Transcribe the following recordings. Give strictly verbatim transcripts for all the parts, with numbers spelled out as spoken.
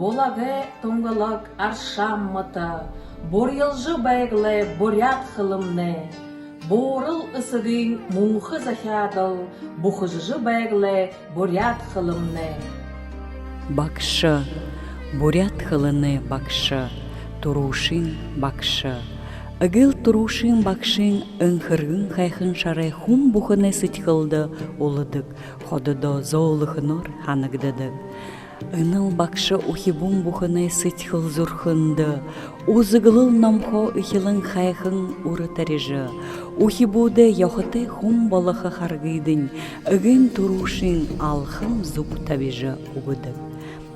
Булагай тунгалаг аршаан мэтэ бурьялжа байг лэ буряад хэлэмнай. Буурал эсэгын мүнхэ захяадал бүхэжэжэ байг лэ буряад хэлэмнай. Багша, буряад хэлэнэй багша, түрүүшын багша. Эгээл түрүүшын багшын энхэргэн һайхан шарай хүн бүхэнэй сэдьхэлдэ уладаг, хододоо зөөлэхэнөөр һанагдадаг. Энэл багша үхибүүн бүхэнэй сэдьхэл зүрхэндэ үзэглэл номһоо эхилэн һайхан үрэ тарижа, үхибүүдэй ёһотой хүн болохо харгыдань эгээн түрүүшын алхам зүб табижа үгэдэг.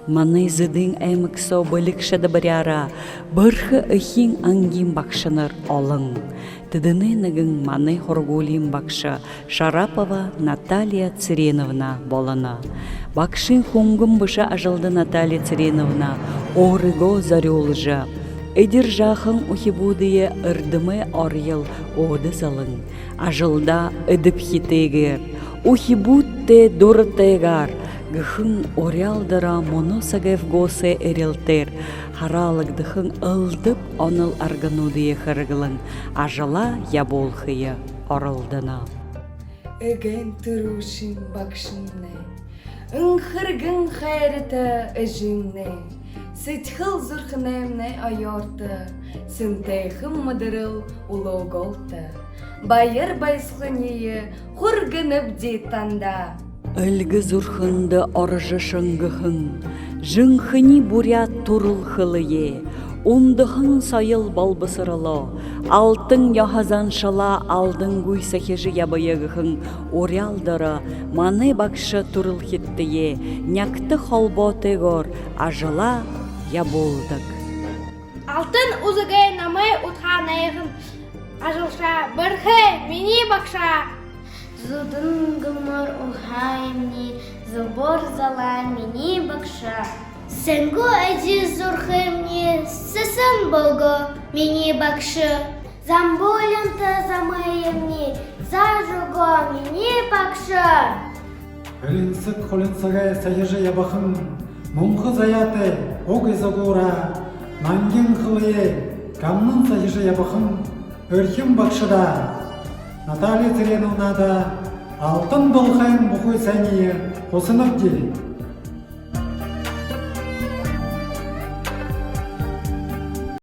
Манай Зэдын аймаг соо бэлиг шадабаряараа бэрхэ эхин ангиин багшанар олон. Тэдэнэй нэгэн манай һургуулиин багша Шарапова Наталья Цыреновна болоно. Багшын хүнгэн бэшэ ажалда Наталья Цыреновна өөрыгөө зорюулжа, эдир жаахан үхибүүдые эрдэмэй орьёл өөдэ залан, ажалдаа эдэбхитэйгээр, үхибүүдтээ дуратайгаар гэһэн уряал доро мүнөө сагай ФГОС-ой эрилтээр хараалагдаһан элдэб онол аргануудые хэрэглэн ажалаа ябуулхые оролдоно. Эгээн түрүүшын багшамнай, энхэргэн хайрата эжымнай, сэдьхэл зүрхэнэймнай оёорто сэнтэйхэн мэдэрэл үлөөгөөлтэ. Баяр баясхаланиие хүргэнэбди танда. Эльгэ зүрхэндэ орожо шэнгэһэн жэнхэни буряад түрэл хэлэеэ, үндэһэн соёл болбосоролоо, алтан ёһо заншалаа алдангүй сахижа ябая гэһэн уряал доро манай багша түрэлхидтэеэ нягта холбоотойгоор ажалаа ябуулдаг. Алтан үзэгэй номой удхаанайхан ажалша бэрхэ минии багша. Зүүдэн гэмээр уһаамни зобор залаа минии багша. Сэнгүү эди зүрхэмни сэсэн болгоо минии багша. Замбуулинта замайемни заажа үгөө минии багша. Элинсэг хулинсагай сахижа ябаһан мүнхэ заяатай уг изагуураа, нангин хэлэеэ гамнан сахижа ябаһан эрхим багшадаа, Наталья Цыреновнада алтан дэлхэйн бүхы сайниие хүсэнэбди.